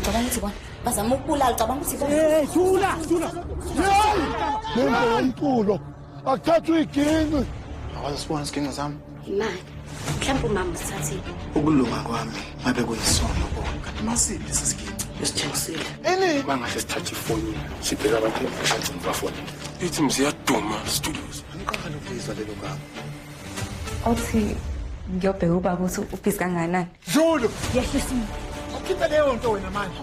Cabanga ukuthi bona bazama ukubulala, cabanga ukuthi bona. Hey, thula, thula. Lembo yomculo. Akuthathwa iginci. Akwazi sibona isiginci sami. Imali. Mhlawumbe umama usithathile. Ukulunga kwami ngabe kuyisono bona. Kanti masiphi lesi siginci? Usithengisile. Ini bangahle sithathe ifoni sibheka abantu abagcina bafonile. Ithi mziyaduma studios. Angiqala ukuyizwa lelo gama. Othi ngiyobheka ubaba ukuthi ubhizi kangakanani. Zulu. Yehlisa. Ukhiphe leyo nto wena manje.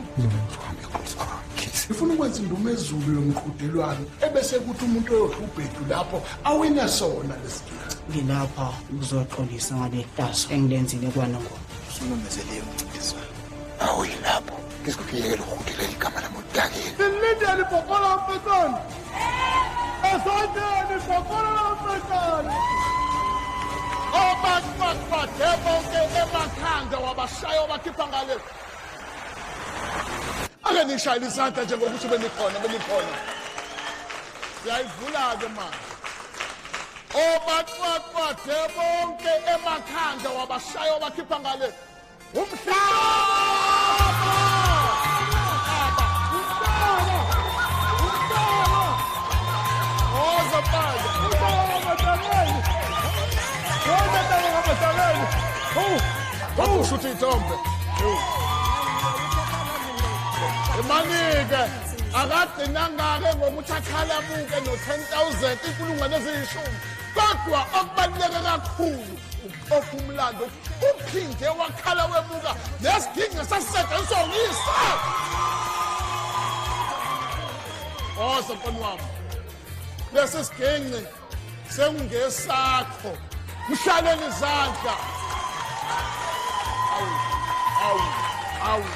Ifuna ukwenza indumezulu yomqhudelwano ebese kuthi umuntu oyodla ubhedu lapho awina sona lesiginci. Ngilapha ukuzoxolisa ngale hlazo engilenzile kwaNongoma. Usumemezele umncintiswano. Awuyilapho. Ngizokuyekela ukuhudelela igama lamodakeni. Lilindele ibhokola mfethu. Esandeni ibhokola mfethu. Obakwakwadhe bonke emakhanda wabashaya wabakhipha ngale. Ake nishayele isandla njengokuthi benikhona benikhona. Siyayivula-ke manje. Obakwakwadhe bonke emakhanda wabashaya wabakhipha ngale. Umhlaba! Umhlaba! Umhlaba! Woza manje! Umhlaba madaleni. Woza taba madaleni. Oh, ushuthi ithombe. Imani-ke akagcinanga-ke ngokuthi akhalamuke no-10,000 inkulungwane eziyishumi, kodwa okubaluleke kakhulu uqopha umlando uphinde wakhala wemuka nesiginci sasisetshenziswa nguyise. Woza mfana wami, lesi siginci sekungesakho, mhlaleni izandla. Awu, awu, awu.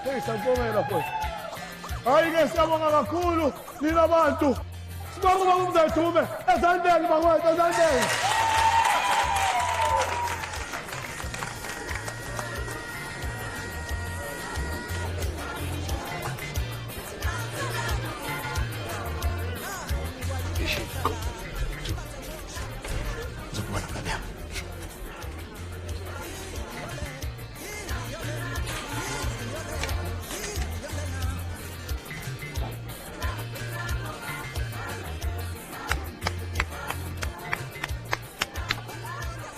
Hey, siyabongela futhi. Hayi-ke siyabonga kakhulu nina bantu. Sibonga ubaba uMzayithume ezandleni bakwethu, ezandleni. Ngizokubona mngani yami.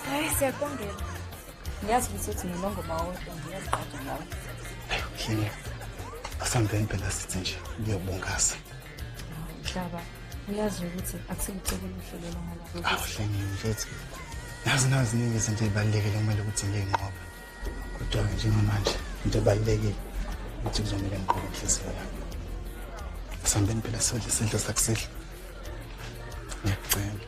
Hayi siyakubongela. Ngiyazi ukuthi nginongoma wodwa ngiyazigqaja ngawe. Hlengeka. Asambeni phela sithi nje ngiyobongaza. Mhlaba, uyazi ukuthi akusikucebo oluhle lelo ngoba. Awu Hlengeka mfethu. Nazi nazi ziningi izinto ey'balulekile okumele ukuthi ngiy'nqobe. Kodwa-ke njengamanje into ebalulekile ukuthi kuzomele ngiqobe inhliziyo yami. Asambeni phela sodla isidlo sakusihlwa. Ngiyakucela.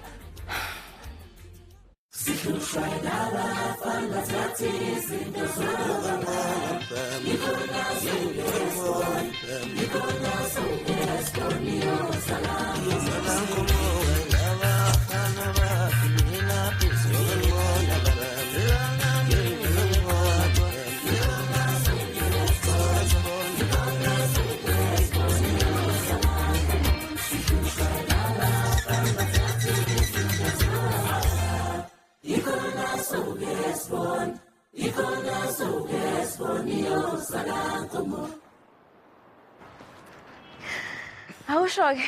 Awusho-ke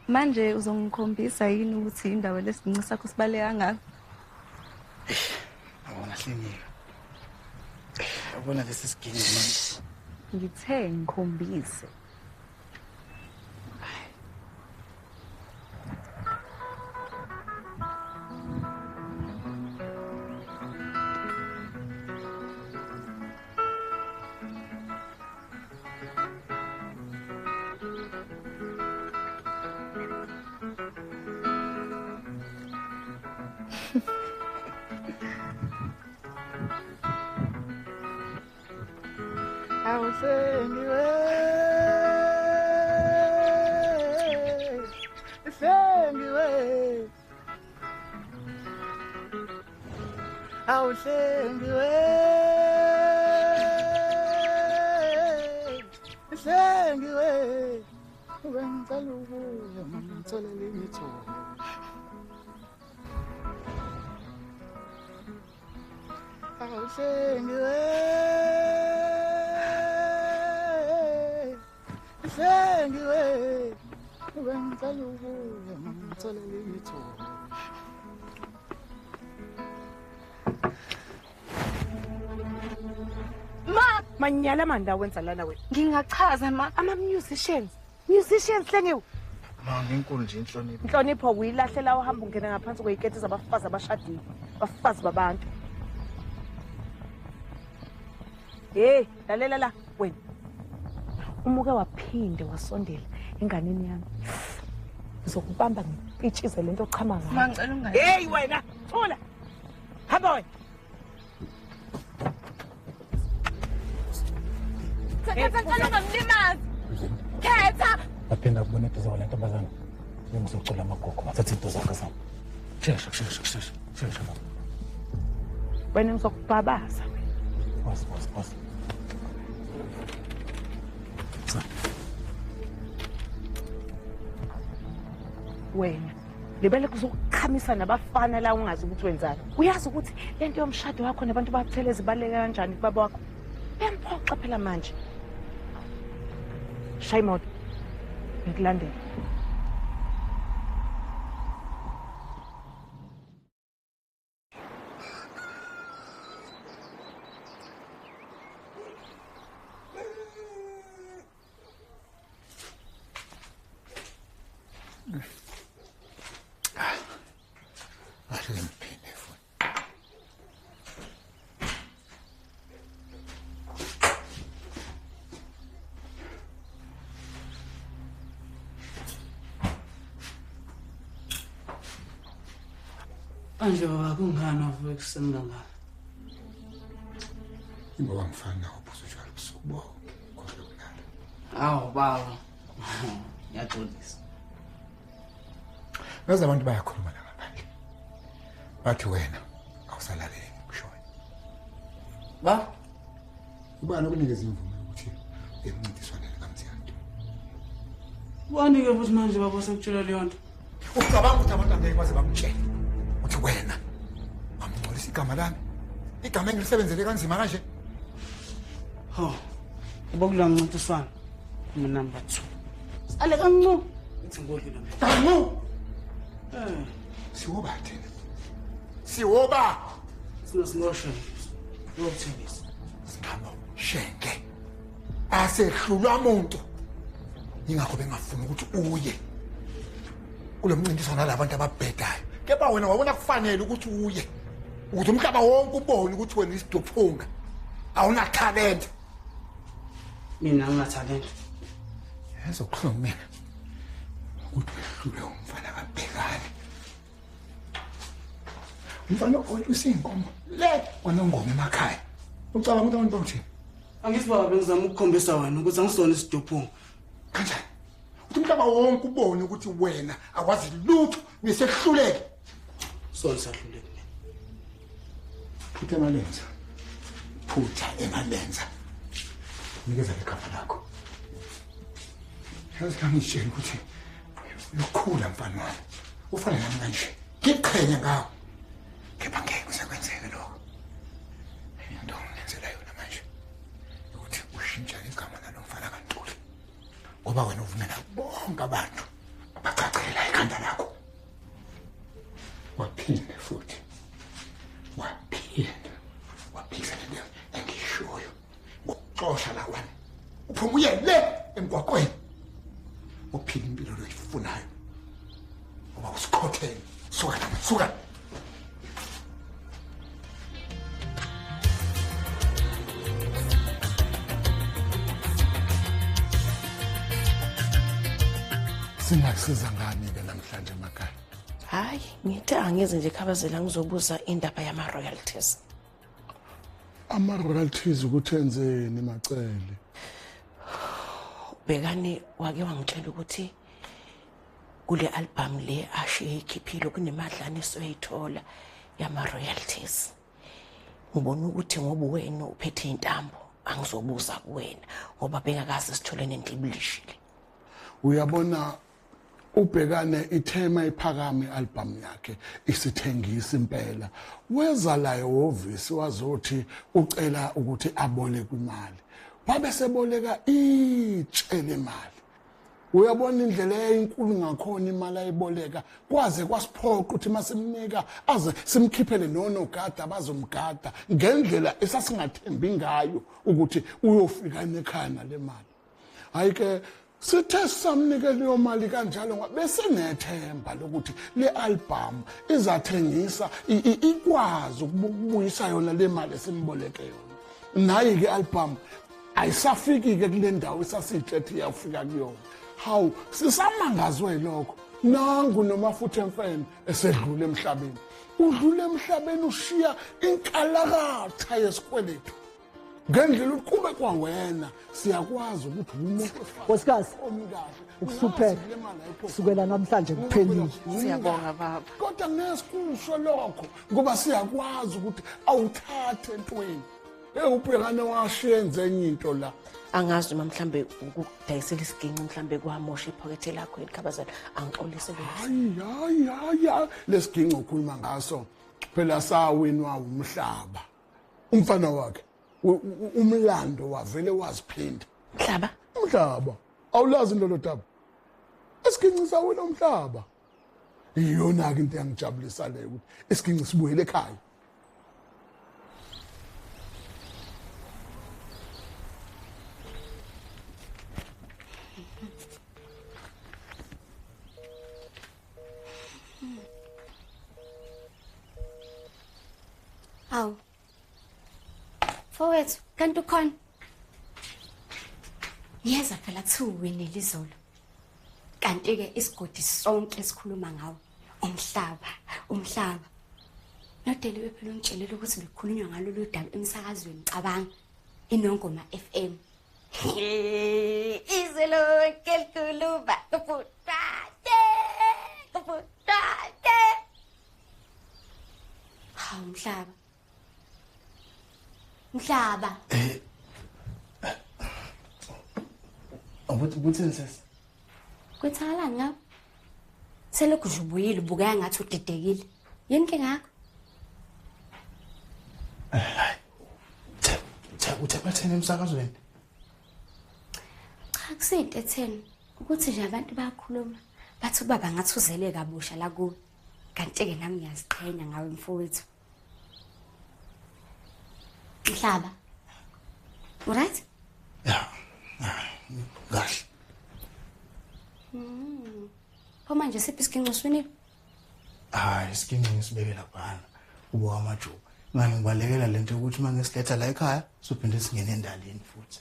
manje uzongikhombisa yini ukuthi indawo lesiginci sakho sibaluleke kangaka? Yabona Hlengeka. Yabona lesi siginci manje. Ngithe ngikhombise. Awuhlengiwe, hlengiwe, awuhlengiwe, hlengiwe, Bengicela ukuya mama ngithola elinye ithuba. Awuhlengiwe, hlengiwe, bengicela ukuya mama ngithola elinye ithuba. Ma, manyala manda wenza lana wena. Ngingachaza ma. Ama musicians. Musicians hlengiwe. Ma ngenkulu nje inhlonipho. Inhlonipho uyilahlela uhamba ungena ngaphansi kweziketi zabafazi abashadile. Abafazi babantu. Hey, lalela la wena. Umuke waphinde wasondela enganeni yami. Ngizokubamba ngipitshize lento ochama ngayo. Ma ngicela ungayi. Hey wena, thula. Hamba wena. Khetha ngicela ungamlimazi. Khetha. Baphinda kubona eduze kwale ntombazana. Ngizocula amagogo bathathe into zakho zami. Shesha shesha shesha shesha baba. Wena ngizokubabaza. Pause pause pause. Wena libele kuzokukhamisa nabafana la ungazi ukuthi wenzani. Uyazi ukuthi lento yomshado wakho nabantu bathelezi baleka kanjani kubaba wakho. Bemphoxa phela manje. Shaya imoto. Ngikulandela. Manje baba kungani wavuka ekuseni kangaka? Ingoba ngifana nawe uphuza utshwala ubusuku bonke, khohlwa ukulala. Hawu baba. Ngiyaxolisa. Yazi abantu bayakhuluma la ngaphandle. Bathi wena awusalaleli ngikushoyo. Ba? Ubani okunikeza imvume yokuthi emncintiswaneni kaMthiyane? Ubani-ke futhi manje baba sekutshela leyo nto? Ucabanga ukuthi abantu angeke baze bamtshele ukuthi wena wamngcolisa igama lami, igama engilisebenzele kanzima kanje? Ho, uba kulowa mncintiswano ngu-number 2. Sale kancu. Ngithi ngodlula mina. Kancu. Siwoba thina. Siwoba. Sina singoshenge. Ngokuthengisa. Singamoshenge. Asehlulwa muntu. Ingakho bengafuni ukuthi uye kulo mncintiswano nalabantu ababhedayo. Kepha wena wabona kufanele ukuthi uye. Ukuthi umhlaba wonke ubone ukuthi wena isidophunga. Awuna talent. Mina angina talent. Yazi okuhlungu mina ukuthi wehlulwe umfana kaBhekani. Umfana owelusa iy'nkomo le kwanongoma emakhaya. Ucabanga ukuthi abantu bawuthini? Angithi baba bengizama ukukhombisa wena ukuthi angisona isidophunga. Kanjani? Ukuthi umhlaba wonke ubone ukuthi wena awazi lutho ngisehluleke. Sona sahluleke mina. Phutha emalenza. Phutha emalenza. Nikeza igama lakho. Yazi ngangitshela ukuthi uyokhula mfana wami. Ufana nami kanje. Ngiqhenye ngawe. Kepha ngeke kusekwenzeke lokho. Into ongenzela yona manje ukuthi ushintshe igama lalo mfana kaNtuli. Ngoba wena uvumela bonke abantu abachachela ikhanda lakho. Waphinde futhi. Waphinde. Waphikisa lento engishoyo. Ngokuxosha la kwami. Uphuma uye le emgwaqweni. Uphila impilo loyifunayo. Ngoba usikhothele. Suka la, suka. Singakusiza ngani-ke namhlanje emakhaya? Hayi, ngithi angize nje Khabazela ngizobuza indaba yama-royalties. Ama-royalties ukuthi enzeni Macele? Bhekani wake wangitshela ukuthi kule album le ashiye ikhiphile kunemadlana esoyithola yama-royalties. Ngibona ukuthi ngoba wena uphethe intambo angizobuza kuwena ngoba bengakaze sithole nendibilishile. Uyabona ubhekane ithema iphakame album yakhe isithengisa impela. Weza la ehhovisi wazothi ucela ukuthi aboleke imali. Wabe seboleka itshe lemali. Uyabona indlela eyinkulu ngakhona imali ayiboleka kwaze kwasiphoqa ukuthi masimnika aze simkhiphele nonogada bazomgada ngendlela esasingathembi ngayo ukuthi uyofika ekhaya nale mali. Hayi ke sithe samnike leyo mali kanjalo ngoba besinethemba lokuthi le album izathengisa ikwazi ukubuyisa yona le mali esimboleke yona. Nayi ke album ayisafiki ke kule ndawo esasitshethi iyafika kuyona. Hawu, sisamangazwe lokho. Nangu Nomafutha Emfene esedlule emhlabeni. Udlule emhlabeni ushiya inkalakatha yesikweletu. Ngendlela uqhube kwawena siyakwazi ukuthi umuntu Nkosikazi, ukuhlupheka kusukela namhlanje kuphelile. Siyabonga baba. Kodwa ngeke sikusho lokho ngoba siyakwazi ukuthi awuthathe entweni. Ubhekane washiyenze enye into la. Angazi noma mhlambe ukudayisela isiginci mhlambe kwamosha iphakethe lakho elikhabazela. Angixolise Hayi hayi hayi, lesiginci okhuluma ngaso phela sawinwa umhlaba. Umfana wakhe umlando wavele waziphinda. Umhlaba? Umhlaba. Awulazi lolo daba. Isiginci sawina umhlaba. Iyona ke into engijabulisa leyo ukuthi isiginci sibuyele ekhaya. Awu. Mfowethu, kanti ukhona? Ngiyeza phela kuthiwa uwinile izolo. Kanti-ke isigodi sonke esikhuluma ngawo, umhlaba, umhlaba. Nodeliwe phela ungitshelile ukuthi bekukhulunywa ngalolu daba emsakazweni, cabanga, iNongoma FM. Izwe lonke likhuluma kubhutate, kubhutate. Hawu mhlaba. Mhlaba. Ubuthini sesi? Kwethakalani ngapha? Selokhu nje ubuyile ubukeka ngathi udidekile. Yini inkinga yakho? Uthe batheni emsakazweni? Cha, kuseyinto etheni ukuthi nje abantu bayakhuluma bathi ubaba ngathi uzele kabusha la kuwe. Kanti-ke nami ngiyaziqhenya ngawe mfowethu. Mhlaba. Alright? Yeah. Kahle. Pho manje siphi isiginci usiwinile? Hayi, isiginci ngisibeke laphana. Ubo amajuba. Ngani ngibalekela lento yokuthi uma ngisiletha la ekhaya sophinde singene endalini futhi.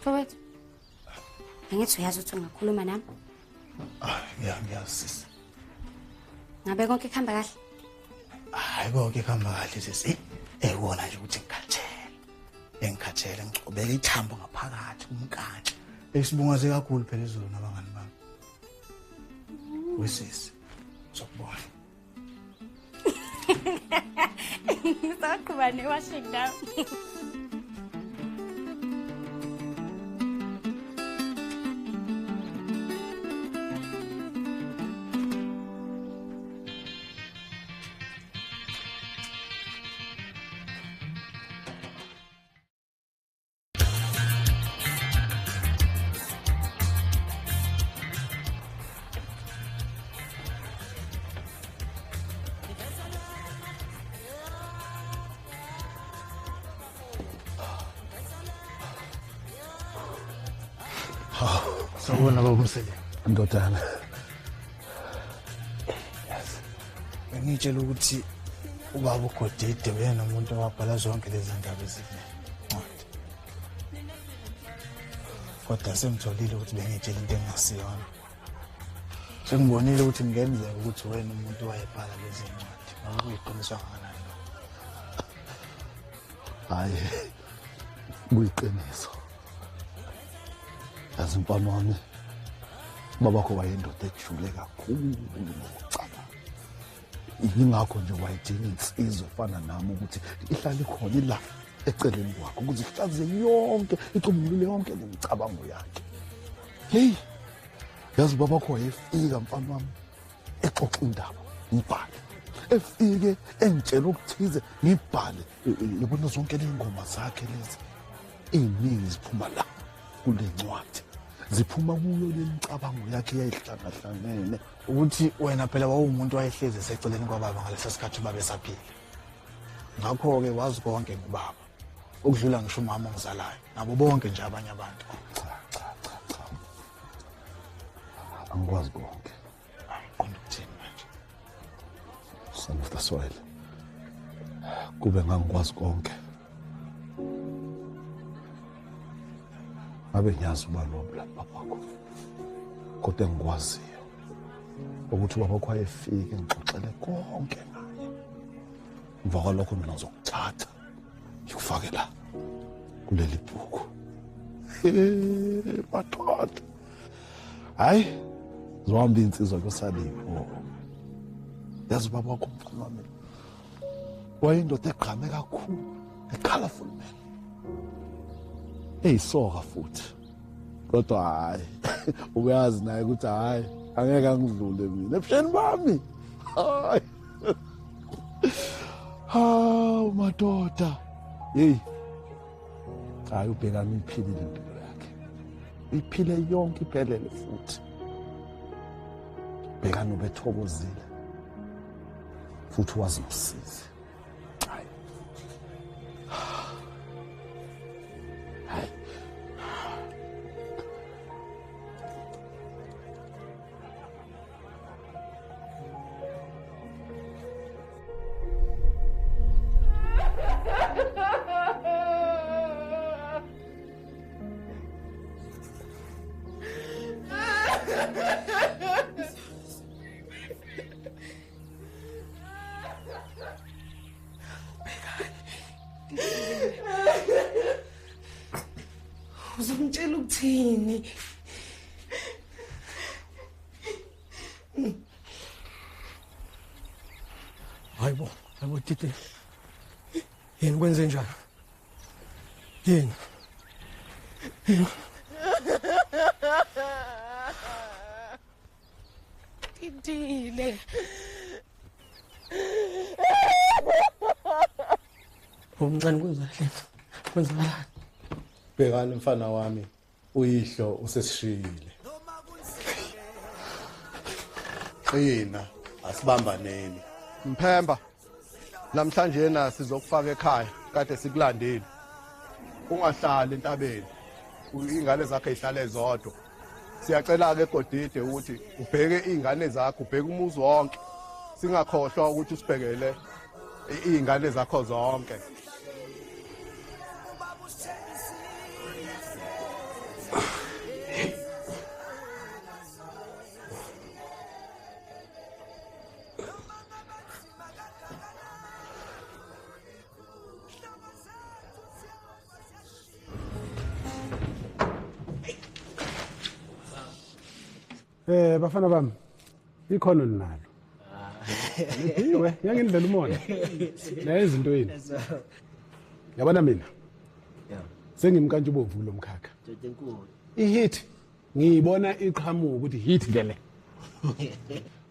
Mfowethu, angithi uyazi ukuthi ungakhuluma nami? Ngiyazi sisi. Ngabe konke kuhamba kahle? Hayi, konke kuhamba kahle sisi. Ewona nje ukuthi ngikhathele. Engikhathele ngicobeka ithambo ngaphakathi umnkantsha. Esibungaze kakhulu phela izolo nabangani bami. Wesisi, sokubona. Ngisaqhuba newashing nami. Sawubona baba Msele. Ndodana. Bengitshela ukuthi ubaba uGodide uyena umuntu owabhala zonke lezi ndaba ezinencwadi. Kodwa sengitholile ukuthi bengitshela into engasiyona. Sengibonile ukuthi kungenzeka ukuthi wena umuntu owayebhala lezi ncwadi. Ngabe kuyiqiniso kangakanani lokho? Hayi, kuyiqiniso. Yazi mfana wami, babakho wayindoda ejule kakhulu ngokucabanga. Yingakho nje wayidinga insizwa efana nami ukuthi ihlale khona ila eceleni kwakho ukuze ihlaziye yonke, icubungule yonke lemicabango yakhe. Hey, yazi babakho wayefika mfana wami exoxa indaba, ngibhale. Efike engitshela okuthize ngibhale. Yabona zonke ley'ngoma zakhe lezi ey'ningi ziphuma la kule ncwadi, ziphuma kuyo le micabango yakhe eyayihlangahlangene. Ukuthi wena phela wawumuntu wayehlezi eseceleni kwababa ngalesa sikhathi ubaba esaphila, ngakho-ke wazi konke ngobaba ukudlula ngisho umama ongizalayo nabo bonke nje abanye abantu. Cha cha cha cha, angikwazi konke. Qonda ukuthini manje? Son of the soil, kube ngangikwazi konke ngabe ngiyazi uba lo babakho, kodwa engikwaziyo ukuthi ubabakho wayefike ngixoxele konke ngaye. Emva kwalokho mina ngizokuthatha ngikufake la kuleli bhuku. Madoda, hhayi, zohamba iy'nsizwa kuyosalipho. Yazi ubaba wakho mfana wami wayindoda egqame kakhulu, a colourful man, eyisoka futhi. Kodwa hhayi, uyazi naye ukuthi hhayi angeke angidlule mina ebusheni bami. Hayi, hawu madoda, yeyi, hhayi, uBhekani uyiphilile impilo yakhe, uyiphile yonke iphelele futhi. Bhekani ubethokozile futhi wazi nosizi. Hayi, hayi. Uzongitshela ukuthini? Hayibo, hayibo Titi. Yini kwenze njani? Yini? Yini? Titile. Umncane kwenzakaleni? Kwenzakalani? Bhekani mfana wami, uyihlo usesishiyile. Qina, asibambaneni. Mphemba, namhlanje na sizokufaka ekhaya kade sikulandile. Ungahlali entabeni, ingane zakhe ihlale zodwa. Siyacela ke eGodide ukuthi ubheke ingane zakho, ubheke umuzi wonke. Singakhohlwa ukuthi usibhekele ingane zakho zonke. Bafana bami, ikhono ninalo. Niphiwe, ngiyangindlela umona. La izinto yini. Yabona mina. Sengimkantshubovu lo mkhakha. I-hit ngiyibona iqhamuka ukuthi hit ke le.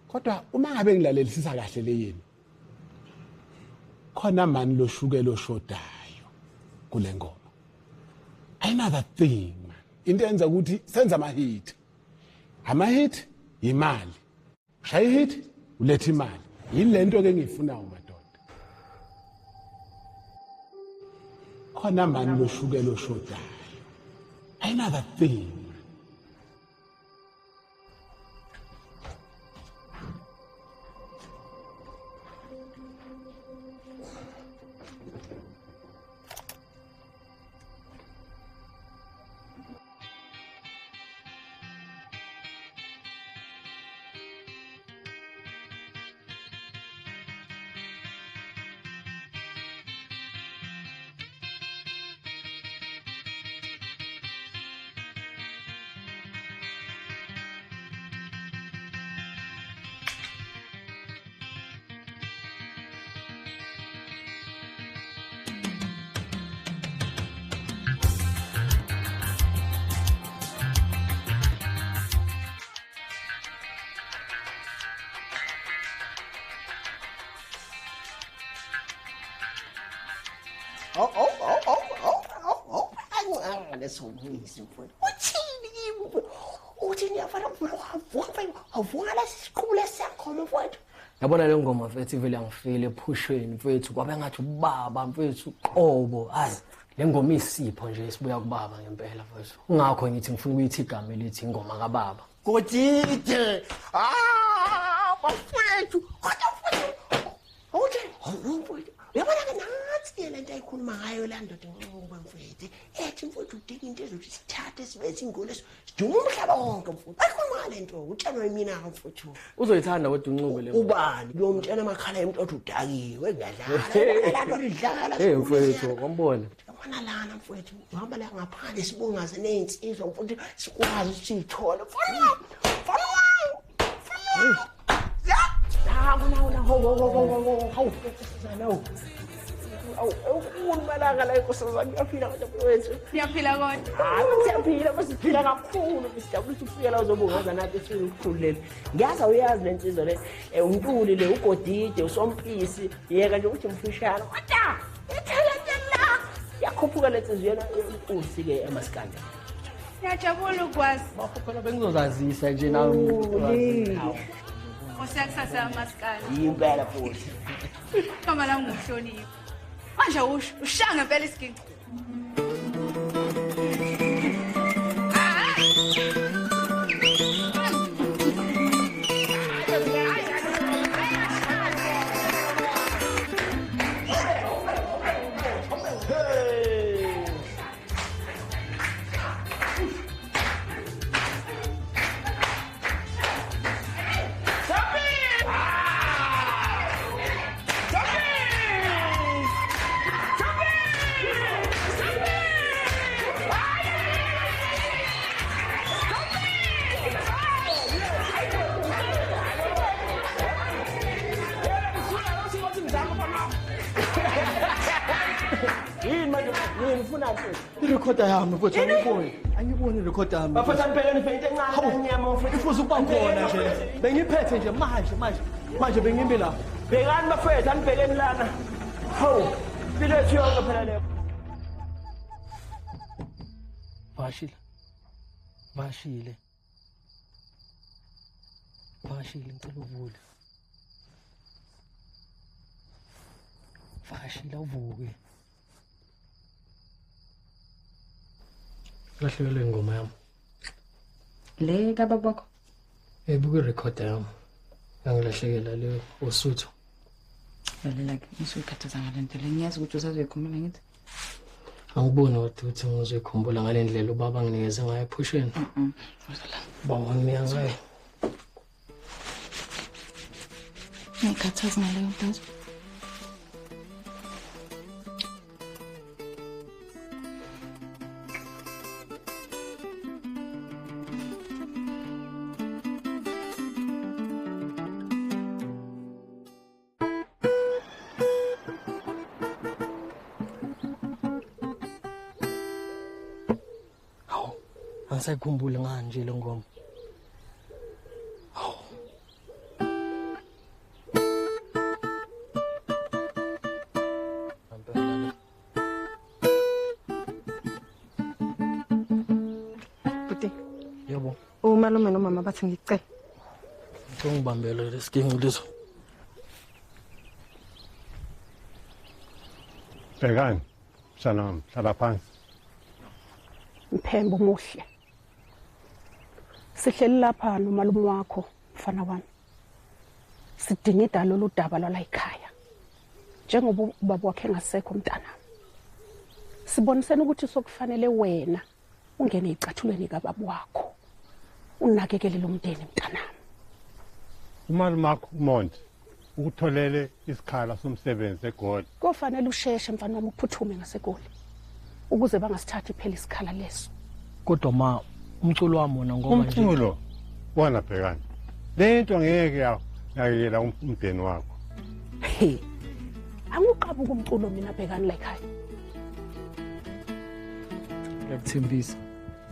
Kodwa uma ngabe ngilalelisisa kahle le yini, khona mani lo shukela oshodayo kule ngoma. Another thing man, into enza ukuthi senza ama-hit. Ama-hit imali. Shaya i-hit uletha imali. Yini lento ke engiyifunayo madoda? Khona mani lo shukela oshodayo. Another thing. lesomizi mfowethu. Uthini kimi mfowethu? Uthini yafana mfowethu wavuka wavuka lesiqhubu lesiyangoma mfowethu. Yabona le ngoma mfethu ivele yangifile ephushweni mfethu kwabe ngathi ubaba mfethu uqobo azi le ngoma isipho nje esibuya kubaba ngempela mfethu. Ungakho ngithi ngifuna ukuyithi igama elithi ingoma kababa. Godide. Ah, bafethu. Kodwa mfethu. Uthi, mfethu. Uyabona ke nathi le nto ayikhuluma ngayo la ndoda ngoba mfethu. Ethi mfethu udinga into ezothi sithathe sibe singole siduma umhlaba wonke mfethu. Ayikhuluma ngale nto, utshelwa yimina mfethu. Uzoyithanda kodwa unxube le. Ubani? Uyomtshela amakhala emntu othi udakiwe ngiyadlala. Idlala. Hey mfethu, wambona. Yabona lana mfethu, uhamba la ngaphandle sibungaze nezinsizwa mfethu sikwazi ukuthi sithole. Mfana! Mfana! Mfana! Hawu hawu. Awu malanga la inkosazana uyaphila kodwa mfowethu. Siyaphila kodwa. Hayi siyaphila basiphila kakhulu sijabula ukuthi ufike la uzobungaza nathi esikukhululele. Ngiyazi uyazi le nsizwa le uNtuli le uGodide uSompisi yeka nje ukuthi mfishana. Kodwa ithalente la yakhuphuka le nsizwa yena inkosi ke emaskanda. Ngiyajabula ukwazi. Bafo phela bengizozazisa nje nawe. Usiyakusasa amaskanda. Impela futhi. Kama la ngihlonipha. Manje usho ushaya ngempela isiginci. Irekhoda yami mfowethu angiboni. Angiboni irekhoda yami. Bafethu phela nifike encane enyama mfowethu. Ifuze ukuba khona nje. Bengiphethe nje manje manje. Manje bengimi la. Bhekani bafethu anibhekeni lana. Hawu, impilo yethu yonke phela leyo. Vashile. Vashile. Vashile ngicela uvule. Vashile uvuke. Lahlekelwe ingoma yami. Le kababa wakho? Ebuka irekhodi yami. Yangilahlekela le Osuthu. Lalela ke, usuyikhathaza ngale nto le. Ngiyazi ukuthi usazoyikhumbula ngithi. Angiboni ukuthi ngizoyikhumbula ngale ndlela ubaba nginikeze ngayo ephusheni. Baba nginika ngayo. Ngiyikhathaza ngaleyo nto. Angisayikhumbuli ngani nje le ngoma. Hawu. Bhuti. Yebo. Umalume nomama bathi ngicela. Ngicela ungibambele lesiginci leso. Bhekani, mshana wami, hlala phansi. Mphembo muhle. Sihleli lapha nomalume wakho mfana wami. Sidingida lolu daba lwala ekhaya. Njengoba ubaba wakhe engasekho mntanami. Sibonisene ukuthi sokufanele wena ungene ezicathulweni kababa wakho. Unakekele lo mndeni mntanami. Umalume wakho uMonti ukutholele isikhala somsebenzi eGoli. Kufanele usheshe mfana wami uphuthume ngaseGoli ukuze bangasithathi phela isikhala leso. Kodwa ma umculo wami wona ngoba nje umculo wona Bhekani. Le nto ngeke yakuyela umndeni wakho. Hey. Anguqabuka umculo mina Bhekani la ekhaya. Ngiyakuthembisa.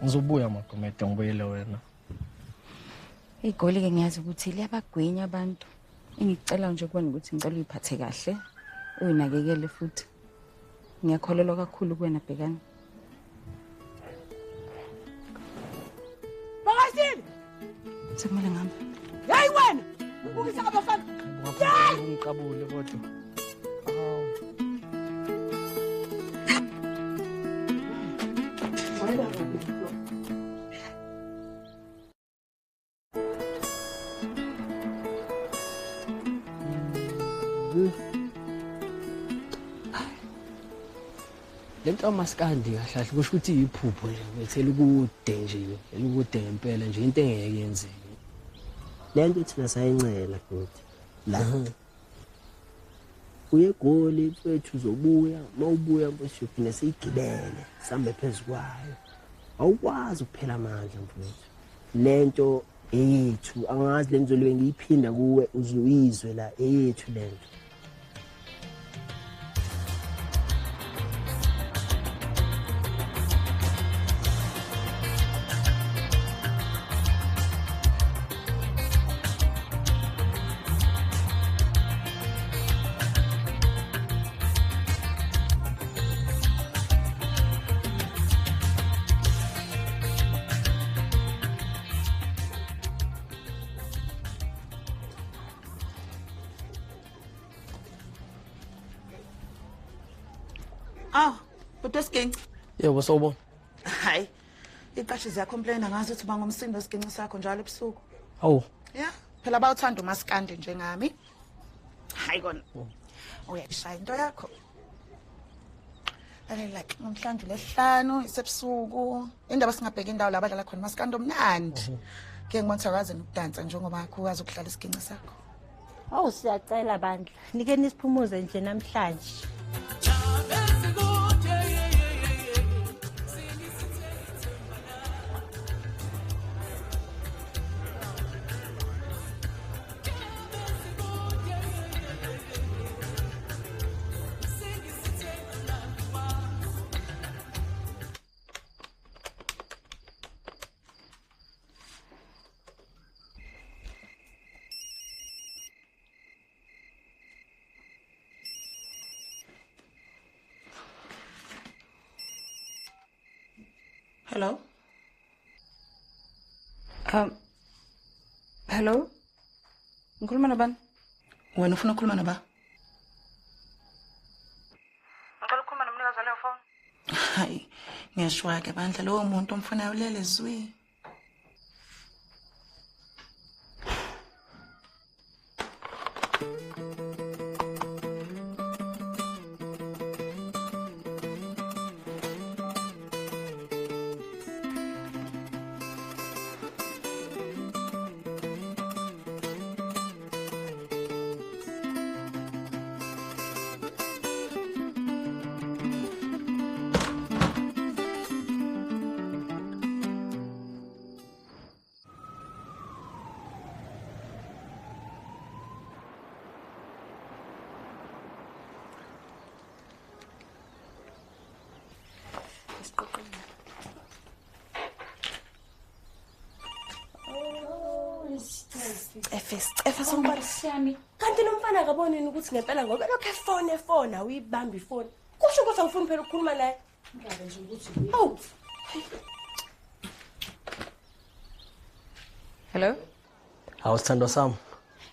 Ngizobuya Magomede ngibuyele wena. IGoli ke ngiyazi ukuthi liyabagwinya abantu. Engikucela nje kubona ukuthi ngicela uyiphathe kahle, uyinakekele futhi. Ngiyakholelwa kakhulu kuwena Bhekani. Sekumele ngihambe. Hey wena! Ubukisa abafana. Ngiqabule kodwa. Lento amaskandi kahle kahle kusho ukuthi iphupho nje ngethela ukude nje elikude ngempela nje into engeke yenzeke. Lento thina sayincela futhi la. Uye eGoli mfethu uzobuya, mawubuya mfethu uphinde siyigibele sambe phezukwayo. Awukwazi ukuphela amandla mfethu. Lento eyethu angazi le ngizoliwe ngiyiphinda kuwe uzuyizwe la eyethu lento. Yebo sawubona. Hayi. Iqashi ziyacomplaina ngazi ukuthi bangomsindo isiginci sakho njalo ebusuku. Hawu. Yeah, phela bawuthanda umaskandi njengami. Hayi kona. Uyayishaya into yakho. Lalela like namhlanje lesihlanu isebusuku. Indaba singabheka indawo la badlala khona umaskandi omnandi. Ke ngibona ukuthi ukudansa njengoba ukwazi ukudlala isiginci sakho. Awu siyacela bandla. Nike nisiphumuze nje namhlanje. Hello? Hello? Ngikhuluma nabani? Wena ufuna ukukhuluma naba? Ngicela ukukhuluma nomnikazi waleyo phone. Hayi, ngiyashwa ke bandla lowo muntu omfunayo ulele zwi. Kanti lo mfana akaboni ukuthi ngempela ngoba lokho efone efona awuyibamba ifoni. Kusho ukuthi awufuni phela ukukhuluma naye. Ngabe nje ukuthi awu. Hello? Hawu sithandwa sami.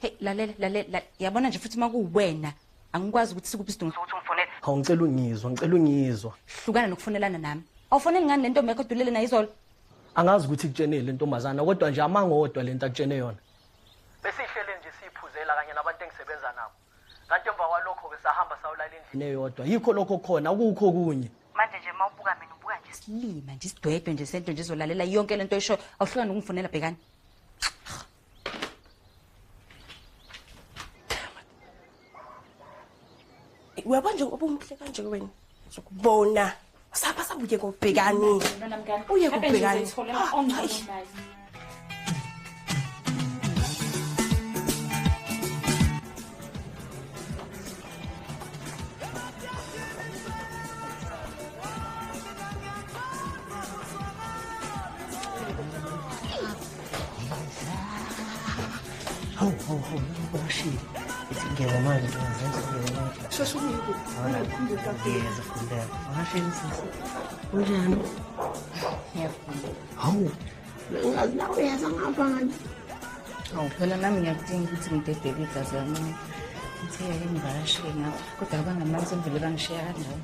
Hey lalela yabona nje futhi makuwena angikwazi ukuthi sikuphi isidingo sokuthi ungifonele. Hawu ngicela ungizwa, ngicela ungizwa. Hlukana nokufonelana nami. Awufoneli ngani lento yakho odulele nayo izolo? Angazi ukuthi ikutshenile intombazana kodwa nje amangodwa lento akutshene yona. Besihlele nje siphuzela kanye nabantu engisebenza nabo. Kanti emva kwalokho ke sahamba sawulala endlini eyodwa. Yikho lokho khona akukho kunye. Manje nje mawubuka mina ubuka nje silima nje isidwedwe nje sento nje izolalela yonke lento oyishoyo. Awuhlukana nokungifonela bhekani. Uyabona nje ngoba umuhle kanje wena. Ngizokubona. Sahamba sabuye kobhekani. Uye kobhekani. Hawu bashile. Ithi ngiyeza manje ngiyeza manje. Sheshe ubuye. Ngiyeza khuleka. Washile sisi. Unjani? Ngiyavuma. Hawu. Ngazi la uyeza ngapha ngani. Hawu phela nami ngiyakudinga ukuthi ngidedele igazi kancane. Ngithe ake ngivakashele nawe kodwa abangamali semvele bangishiya kanjalo.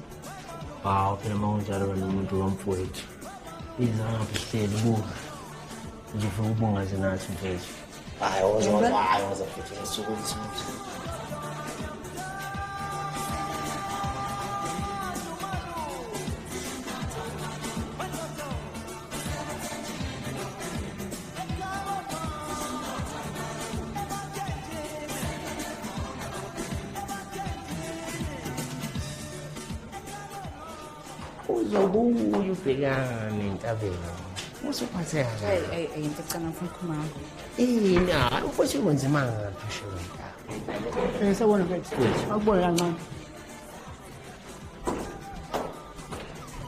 Hawu phela uma unjalo wena umuntu wamfowethu. Iza ngapha sihleli buka. Uzofika ubungaze nathi mfethu. Hayi woza hayi woza mfethu ngisukuthi. Uzobuya ubhekane entabeni. Usuphatheka kabi. Hey, hey, into ecanga ngifuna ukukhuluma ngakho. Ini hayi mfowethu wenza imanga phesheya wena. Sawubona mfethu. Akubona kancane.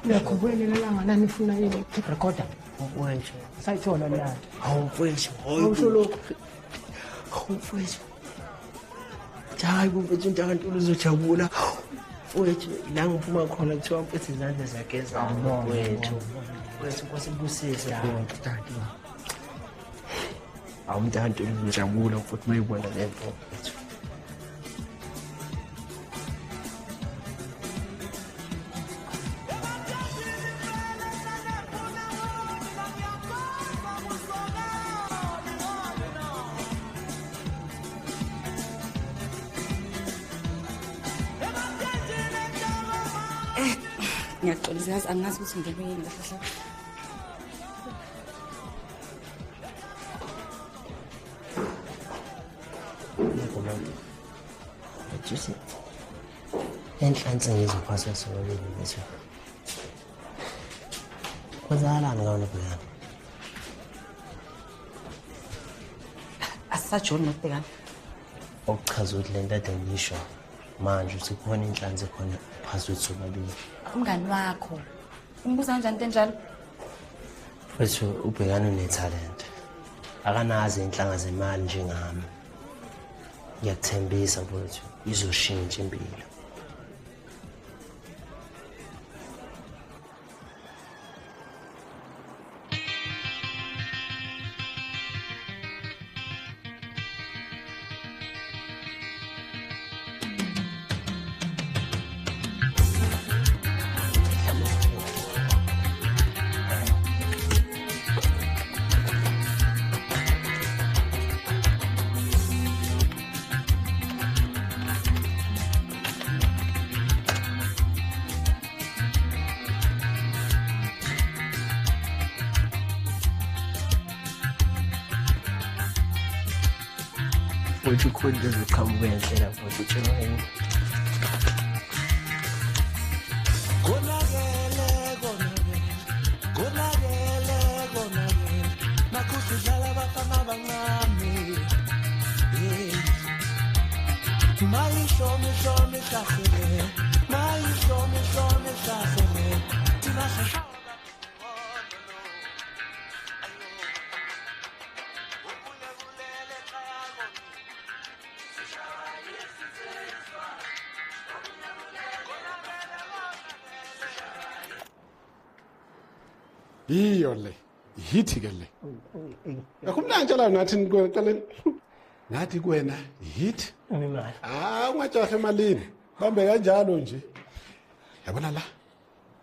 Uyakhumbula lelo langa nani ifuna yini tape recorder? Mfowethu. Sayithola la. Hawu mfowethu, Awusho lokho. Hawu mfowethu. Hayi mfowethu uNtantulu uzojabula. Mfowethu la ngiphuma khona kuthiwa mfethu izandla ziyageza mfowethu. Mfowethu Nkosi ibusise mfowethu. Hawu Ntantulu uzojabula mfowethu mayibona le nto mfowethu. Ngiyaxolisa yazi angazi ukuthi ngenwe yini kahle hle. Juse. Enhlanhla ngizophasa sobabili mfethu. Kwenzakalani ngawe noBhekani? Asisajoli noBhekani. Okuchaza ukuthi le nto ade ngisho manje ukuthi kukhona inhlanzi ekhona phakathi kwethu sobabili. Umngani wakho umbuza kanjani into enjalo? Mfethu uBhekani unethalente. Akanazo iy'nhlanga zemali njengami. Ngiyakuthembisa mfowethu izoshintsha impilo. Mfowethu khona into ezoqhamuka enhle mfowethu utshelwa yini? Konakele, konakele, konakele, konakele. Nakhu sidlala abafana abancane. Mayihlomi hlomi hlasele, mayihlomi hlomi hlasele. Thina sishaya. Yiyo le yithi ke le. Akumnantshela la ngathi niqaleni. Ngathi kuwena yithi. Imali. Ah ungajahe emalini. Bambe kanjalo nje. Yabona la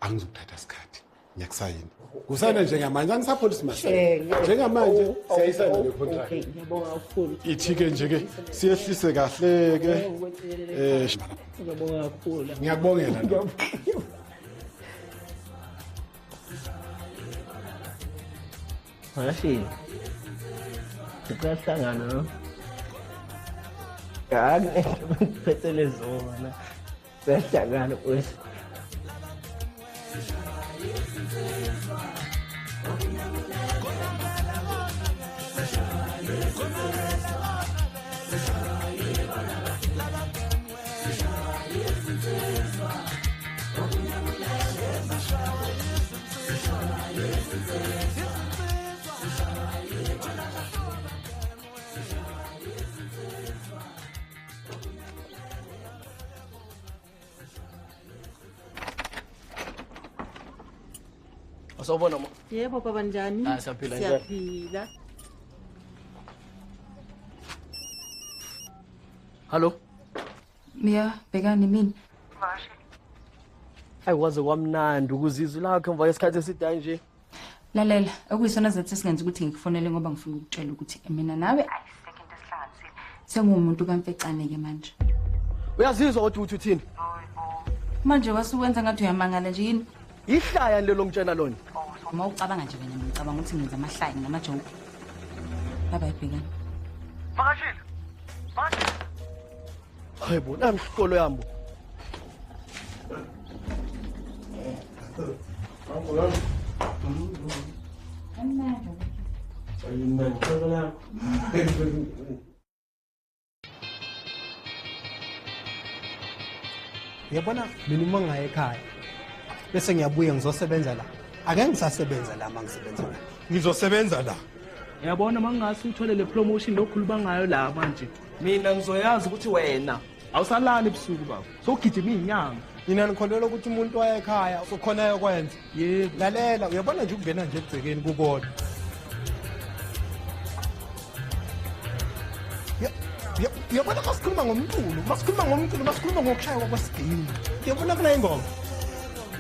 angizukuthatha isikhathi. Ngiyakusayina. Kusayina njengamanje angisapholisi mase. Njengamanje siyayisayina le contract. Okay, ngiyabonga kakhulu. Ithi ke nje ke siyehlise kahle ke. Ngiyabonga kakhulu. Ngiyakubongela. Makashini. Siyahlangana no? Akunento bengiphethele zona. Siyahlangana mfowethu. Sawubona ma. Yebo baba njani? Ah, siyaphila njani? Siyaphila. Hallo? Ya, Bhekani mina. Hayi waze kwamnandi ukuzizwa lakho emva kwesikhathi eside nje. Lalela, okuyisona zathi singenza ukuthi ngikufonele ngoba ngifuna ukukutshela ukuthi mina nawe ayisekho into esihlanganisile. Sengumuntu kaMfecane ke manje. Uyazizwa kodwa ukuthi uthini? Manje wasuwenza ngathi uyamangala nje yini? Ihlaya lelo ngitshela lona. Uma ucabanga nje wena ngicabanga ukuthi ngenza amahlaya namajoke. Bye bye Bhekani. Vakashile. Vakashile. Hayibo, nami isikolo yami. Uyabona mina uma ngaye ekhaya bese ngiyabuya ngizosebenza la. Ake ngisasebenza la mangisebenza la. Ngizosebenza la. Uyabona mangase uthole le promotion lokhuluma ngayo la manje. Mina ngizoyazi ukuthi wena awusalali ebusuku baba. Sogijima izinyanga. Mina ngikholelwa ukuthi umuntu waye ekhaya usukhona yokwenza. Yebo. Lalela uyabona nje ukungena nje egcekeni kukodwa. Uyabona masikhuluma ngomculo, masikhuluma ngokushaywa kwesiginci. Uyabona kuna ingoma.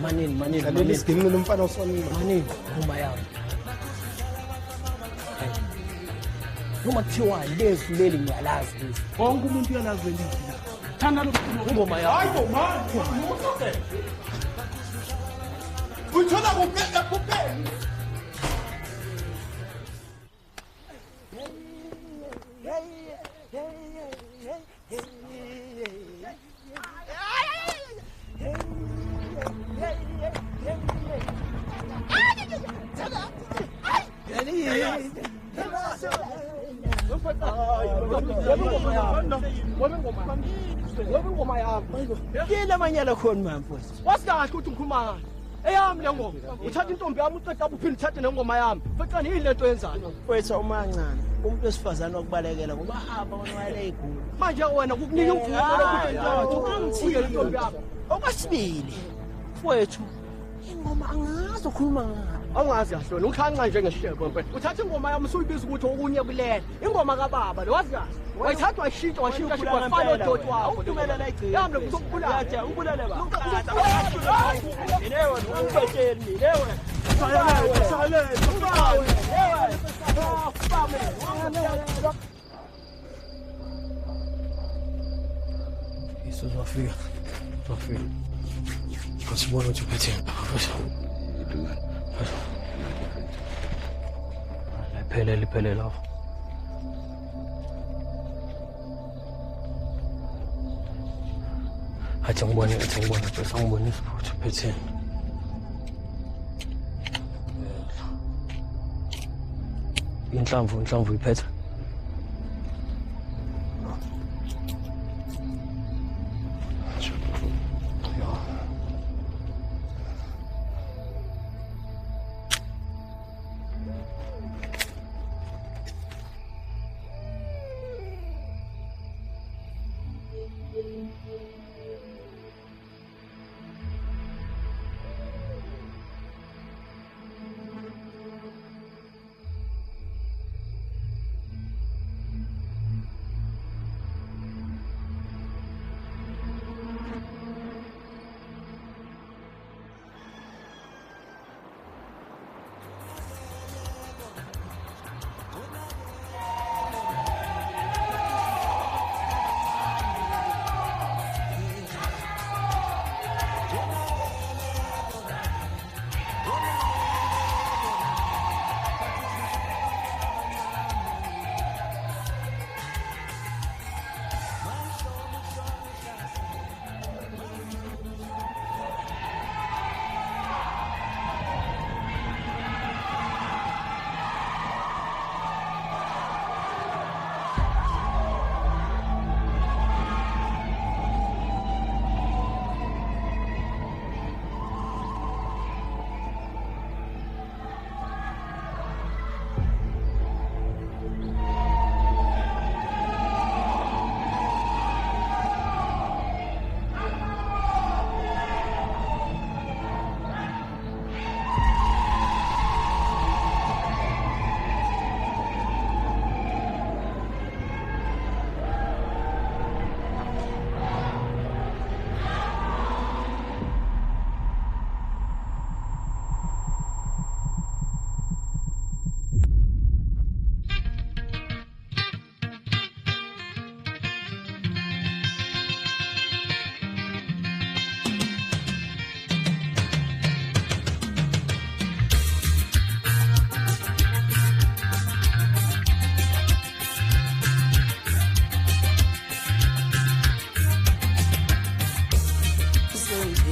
Manini manini. Lalela isiginci lomfana usonile. Manini ngoma yami. Noma kuthiwa lezwi leli ngiyalazi lezi. Wonke umuntu uyalazi leli la. Thanda lo ngoma yami. Hayibo man. Uyithola kuphi ephupheni? Yini amanyala khona mama mfowethu? Wasikahle ukuthi ngikhuluma ngani? Eyami le ngoma. Uthatha intombi yami uqeda uphinde uthathe nengoma yami. Fecane yini lento yenzayo? Mfowethu umancane, umuntu wesifazane wakubalekela ngoba hamba wena wale igulu. Manje wena kukunika imvumo lokuthi uye intombi yami. Okwesibili, mfowethu, ingoma angazi ukhuluma ngayo. Awungazi kahle wena, ukhanca nje ngesihleko mfethu. Uthatha ingoma yami usuyibiza ukuthi okunye kulele. Ingoma kababa lo wazi kahle. Wayithatha wayishintsha washintsha wafana odoti wakho. Ukumela la igcina. Yami lo ngizokubulala. Yaja ubulale ba. Yini wena ungibetsheli mina wena. Salele salele. Isizofika. Uzofika. Ngisibona ukuthi uphetheni. Liphelele liphelele lapho. Athi ngibone bese ngibonisa ukuthi uphetheni. Inhlamvu iphethe.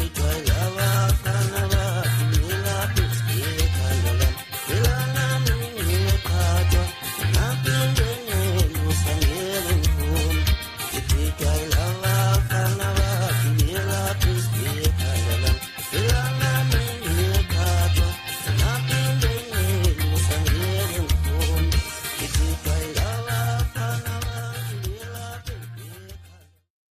Ijwayele.